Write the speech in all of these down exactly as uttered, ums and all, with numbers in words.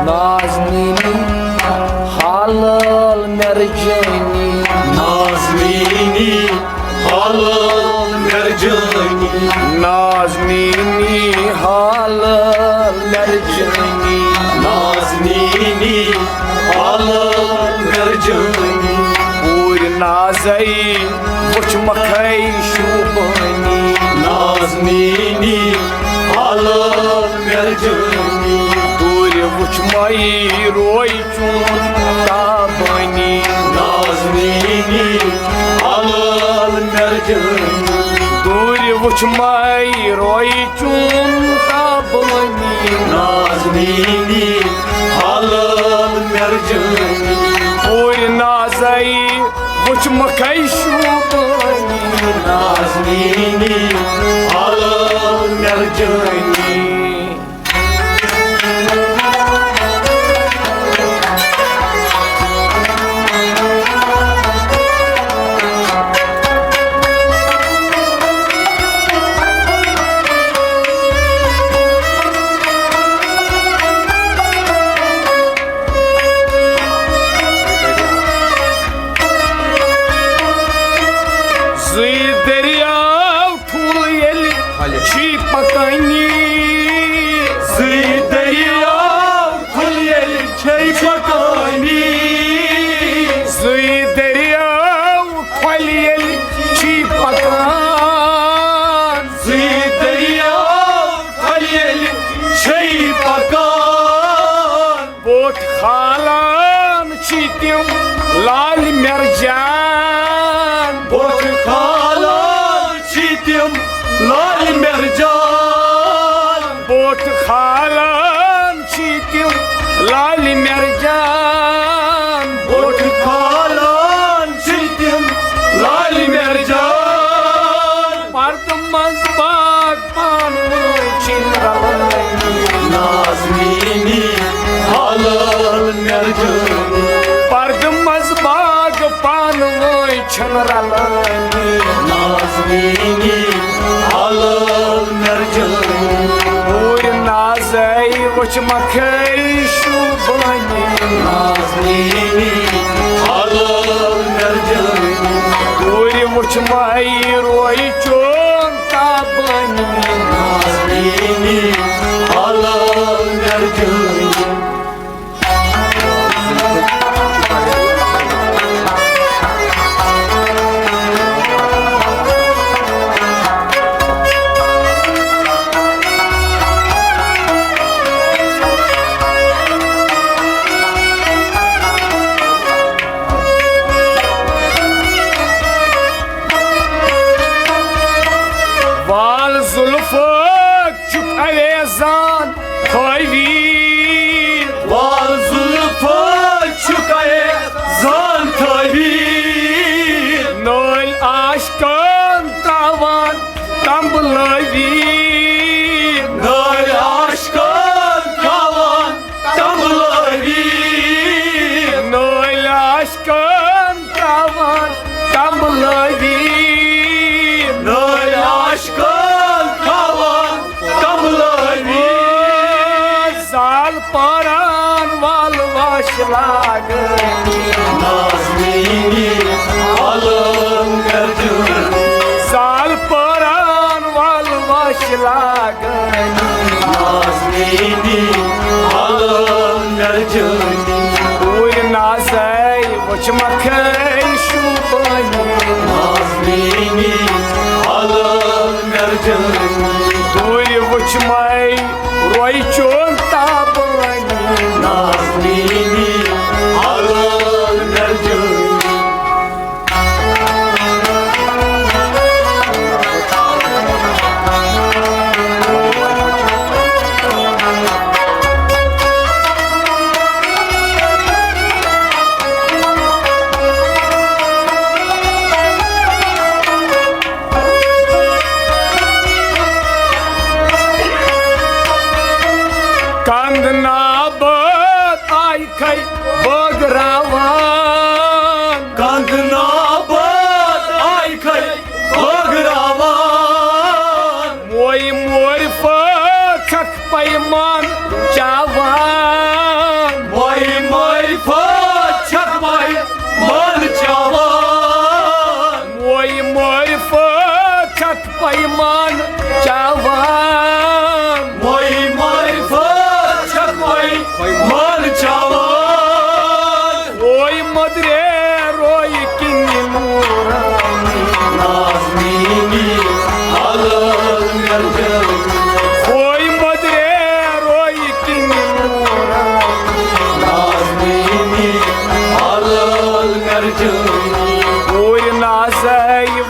نازنینی حلال مرجانی، نازنینی حلال مرجانی، نازنینی حلال مرجانی، نازنینی حلال مرجانی۔ پوٗرۍ نازے وٕچھ مکھے شوٗبٲنی، نازنینی حلال مرجانی۔ پوٗرۍ وٕچھ مَے روے چون تابٲنی، نازنینی حلال مرجانی۔ دوٗرِ وٕچھ مَے روے چون تابٲنی، نازنینی حلال مرجانی۔ پوٗرۍ نازے وٕچھ مکھے شوٗبٲنی، نازنینی حلال مرجانی۔ زٕے دٔریاو ٹھُل ییٚلہِ چھُے پکٲنی۔ زٕے دٔریاو ٹھُل ییٚلہِ چھُے پکٲنی۔ زٕے دٔریاو ٹھۄلہِ ییٚلہِ چھُے پکان۔ زٕے دٔریاو ٹھۄلہِ ییٚلہِ چھُے پکان۔ بوٚٹھ کھالان چھی تِم لالۍ مرجان۔ بوٚٹھ کھالان چھی تِم لالۍ مرجان۔ بوٚٹھ کھالان چھی تِم لالۍ مرجان۔ بوٚٹھ کھالان چھی تِم لالۍ مرجان۔ پردٕ منٛز باغ پانہٕ ؤنۍ چھِنہٕ رلٲنی۔ نازنینی حلال مرجانی۔ پردٕ منٛز باغ پانہٕ ؤنۍ چھِنہٕ رلٲنی۔ نازنینی حلال مرجانی۔ پوٗرۍ نازے وٕچھ مکھے شوٗبٲنی۔ نازنینی حلال مرجانی۔ پوٗرۍ وٕچھ مَے روے چون تابٲنی۔ نازنینی حلال مرجانی۔ وال زُلفہٕ چھُکھ اویزان تھٲوِتھ۔ وال زُلفہٕ چھُکھ اویزان تھٲوِتھ۔ نٲلۍ عاشقن تراوان تنبلٲوِتھ۔ نٲلۍ عاشقن تراوان تنبلٲوِتھ۔ نٲلۍ عاشقن تراوان تنبلٲوِتھ۔ نٲلۍ عاشقن تراوان تنبلٲوِتھ۔ زال پران وال واش لاگٲنی۔ نازنینی حلال مرجانی۔ زال پران وال واش لاگٲنی۔ نازنینی حلال مرجانی۔ پوٗرۍ نازے وٕچھ مکھے شوٗبٲنی۔ نازنینی حلال مرجانی۔ دوٗرِ وٕچھ مَے روے چون تابٲنی۔ نازنینی حلال مرجانی۔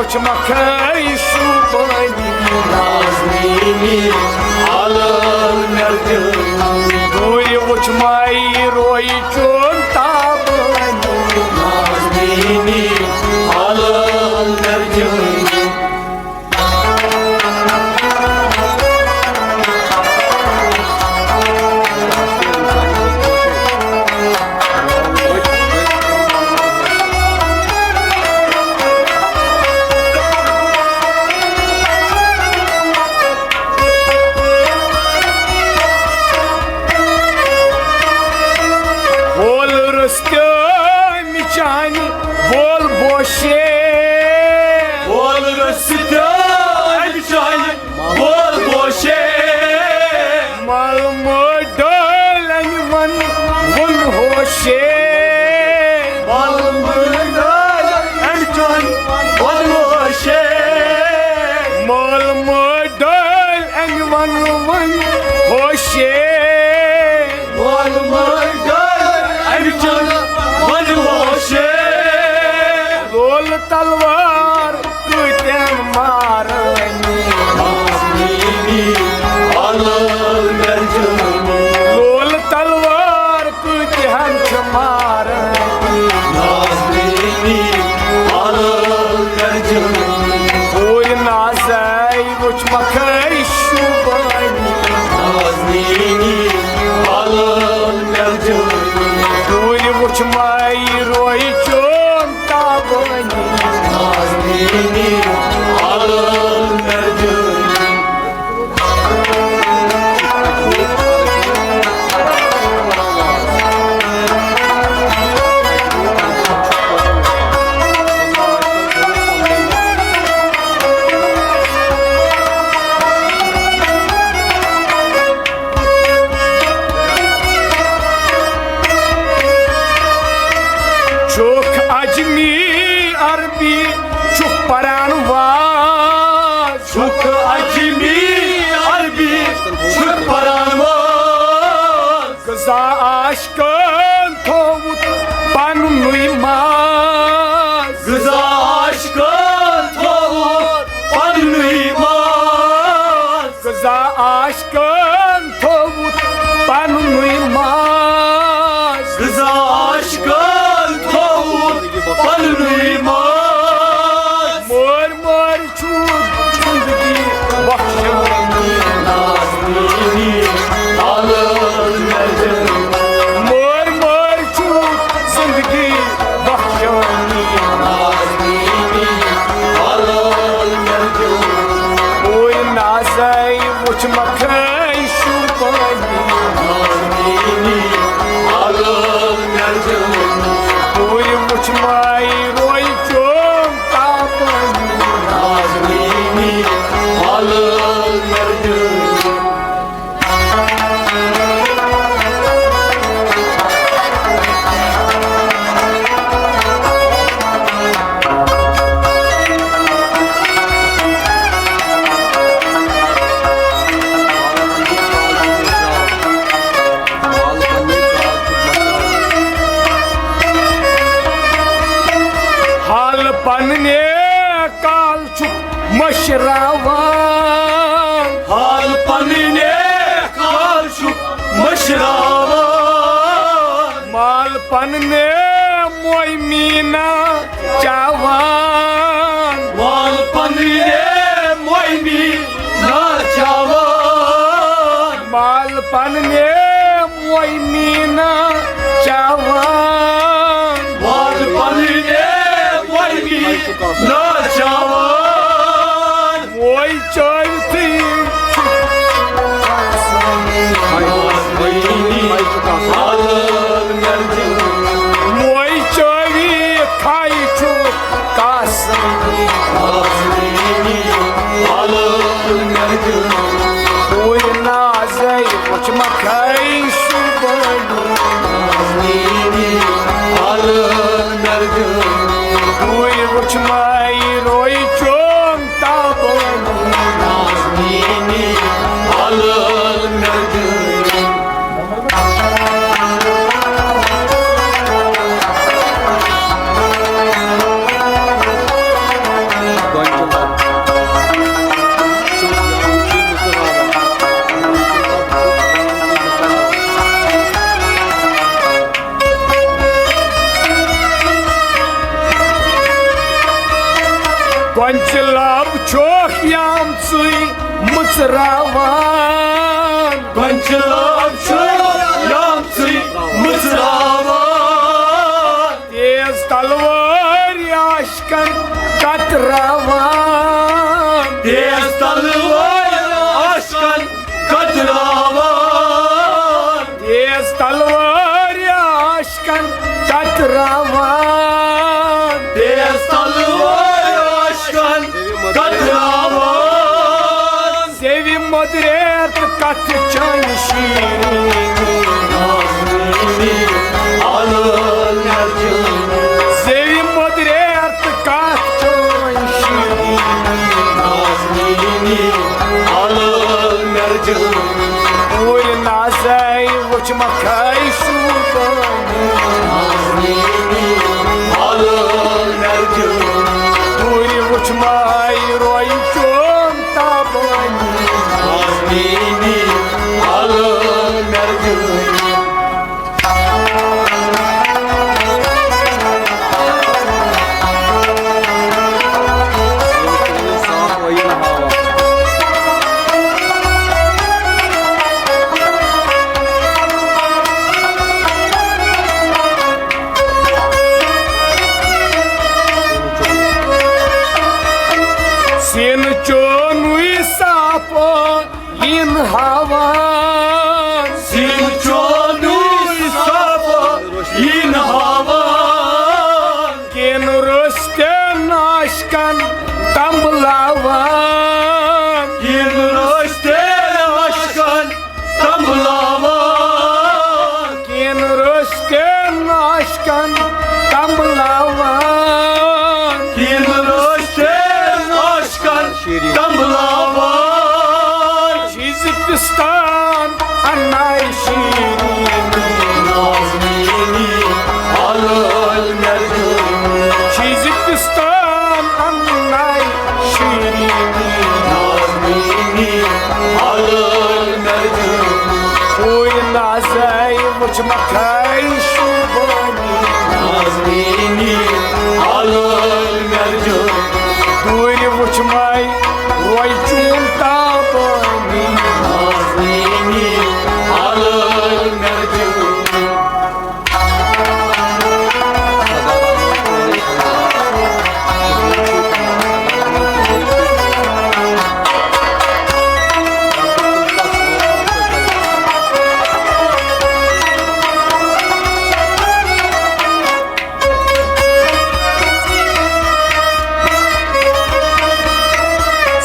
وٕچھ مکھے شوٗبٲنی نازنیٖنی، آلہٕ مٮ۪رجٲنی۔ دوٗرِ وٕچھ مَے روے چون تابٲنی نازنیٖنی، آلہٕ مٮ۪رجٲنی۔ وول رستہٕ امہِ چانہِ وول بوشے۔ وول رستہٕ امہِ چانہِ وول بوشے۔ مل مٲر ڈٲلۍ امہِ ون وُن ہوشے۔ مل مٲر ڈٲلۍ امہِ چانہِ ون ہوشے۔ مل مٲر ڈٲلۍ امہِ ون وُن ہوشے۔ مل مٲر ڈٲلۍ امہِ چانہِ ون ہوشے۔ لولہٕ تلوار کۭتٮ۪ن مارٲنی۔ نازنیٖنی، آلہٕ مٮ۪رجٲنی۔ لولہٕ تلوار کۭتِہن چھِ مارٲنی۔ نازنیٖنی، آلہٕ مٮ۪رجٲنی۔ اوے نازے وٕچھ مکھے شوٗبٲنی۔ نازنیٖنی، آلہٕ مٮ۪رجٲنی۔ دوٗرِ وٕچھ مَے روے چون تابٲنی۔ نازنیٖنی، آلہٕ مٮ۪رجٲنی۔ چھُکھ عجمی عربی، چھُکھ پران واز۔ چھُکھ عجمی عربی، چھُکھ پران واز۔ غذا عاشقن تھووُت پننُے ماز۔ غذا عاشقن تھووُت پننُے ماز۔ غذا عاشقن تھووُت پننُے ماز۔ غذا عاشقن تھووُت پننُے ماز۔ مٲرۍ مٲرۍ چھُ زندگی بخشٲنی۔ نازنیٖنی، آلہٕ مٮ۪رجٲنی۔ مٲرۍ مٲرۍ چھُ زندگی بخشٲنی۔ نازنیٖنی، آلہٕ مٮ۪رجٲنی۔ اوے نازے وٕچھ مکھے شوٗبٲنی۔ نازنیٖنی، آلہٕ مٮ۪رجٲنی۔ اوے وٕچھ مَے روے چون تابٲنی۔ نازنیٖنی، آلہٕ مٮ۪رجٲنی۔ حال پننے کال چھُکھ مٔشراوان۔ حال پننے کال چھُکھ مٔشراوان۔ مال پننے موے میٖنا چاوان۔ مال پننے موے میٖنا چاوان۔ مال پننے موے میٖنا چاوان۔ مال پننے موے میٖنا چاوان۔ موے چٲوتھٕے موے چٲوی کھاے چھُ کاسٲنی۔ اوے نازے وٕچھ مکھے شوٗبٲنی۔ اوے وٕچھ مَے روے چون تابٲنی۔ نازنیٖنی، آلہٕ مٮ۪رجٲنی۔ گۄنچہِ لب چھوکھ یامژٕے مٕژراوان۔ گۄنچہِ لب چھوکھ یامژٕے مٕژراوان۔ تیز تلوٲرۍ عاشقن کتراوان۔ تیز تلوٲرۍ عاشقن کتراوان۔ تیز تلوارِ عاشقن کتراوان۔ تیز تلوارِ عاشقن کتراوان۔ زیوِ مۄدریر تہٕ کتھٕ چٲنۍ شیرینی نازنینی آلہٕ مرجانی۔ زیوِ مۄدریر تہٕ کتھ چٲنۍ شیرینی نازنینی آلہٕ مرجانی۔ اوٗرۍ نازے وٕچھ مکھے شوٗبٲنی نازنینی آلہٕ مرجانی۔ اوٗرۍ وٕچھ ماے روے چون تابٲنی نازنینی آلہٕ مرجانی۔ سیٖنہٕ چونُے صاف یِن ہاوان۔ سیٖنہٕ چونُے صاف یِن ہاوان۔ کِن رٔستٮ۪ن عاشقن تنبلاوان۔ کِن رٔستٮ۪ن عاشقن تنبلاوان۔ کِن رٔستٮ۪ن عاشقن تنبلاوان۔ کِن رٔستٮ۪ن عاشقن تنبلاوان۔ چیٖزِ پِستان انناے شیرینی نازنینی آلہٕ مرجانی۔ چیٖزِ پِستان انناے شیرینی نازنینی آلہٕ مرجانی۔ اوٗرۍ نازے وٕچھ مکھے شوٗبٲنی نازنینی آلہٕ مرجانی۔ دوٗرِ وٕچھ ماے روے چون تابٲنی نازنینی آلہٕ مرجانی۔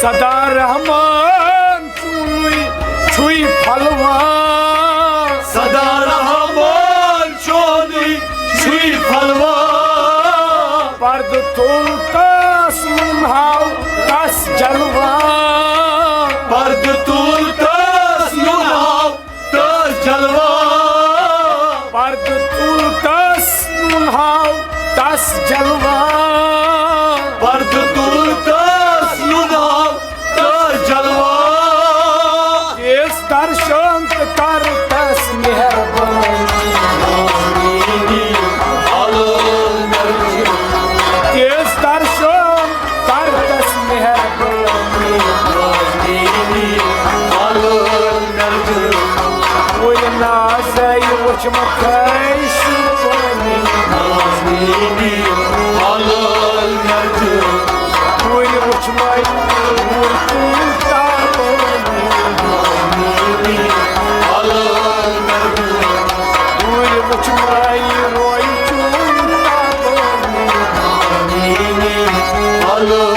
سدا رحمان چونُے چھُے پھلوان۔ سدا رحمان چونُے چھُے پھلوان۔ پردٕ تُل تس نُن ہاو تس جلوان۔ پردٕ تُل تس نُن ہاو تس جلوان۔ پردٕ تُل تس نُن ہاو تس جلوان۔ پردٕ تُل تس نُن ہاو تس جلوان۔ تیز درشن تہٕ کر تس مہربٲنی نازنینی آلہٕ مرجانی۔ تیز درشن کر تس مہربٲنی نازنینی آلہٕ مرجانی۔ وٕنہِ نازے وٕچھ مکھے شوٗبٲنی نازنینی آلہٕ مرجانی۔ وٕنہِ وٕچھ ماے وٕنہِ تُل تابٲنی نازنینی آلہٕ مرجانی۔ وٕنہِ وٕچھ ماے روے چون تابٲنی نازنینی آلہٕ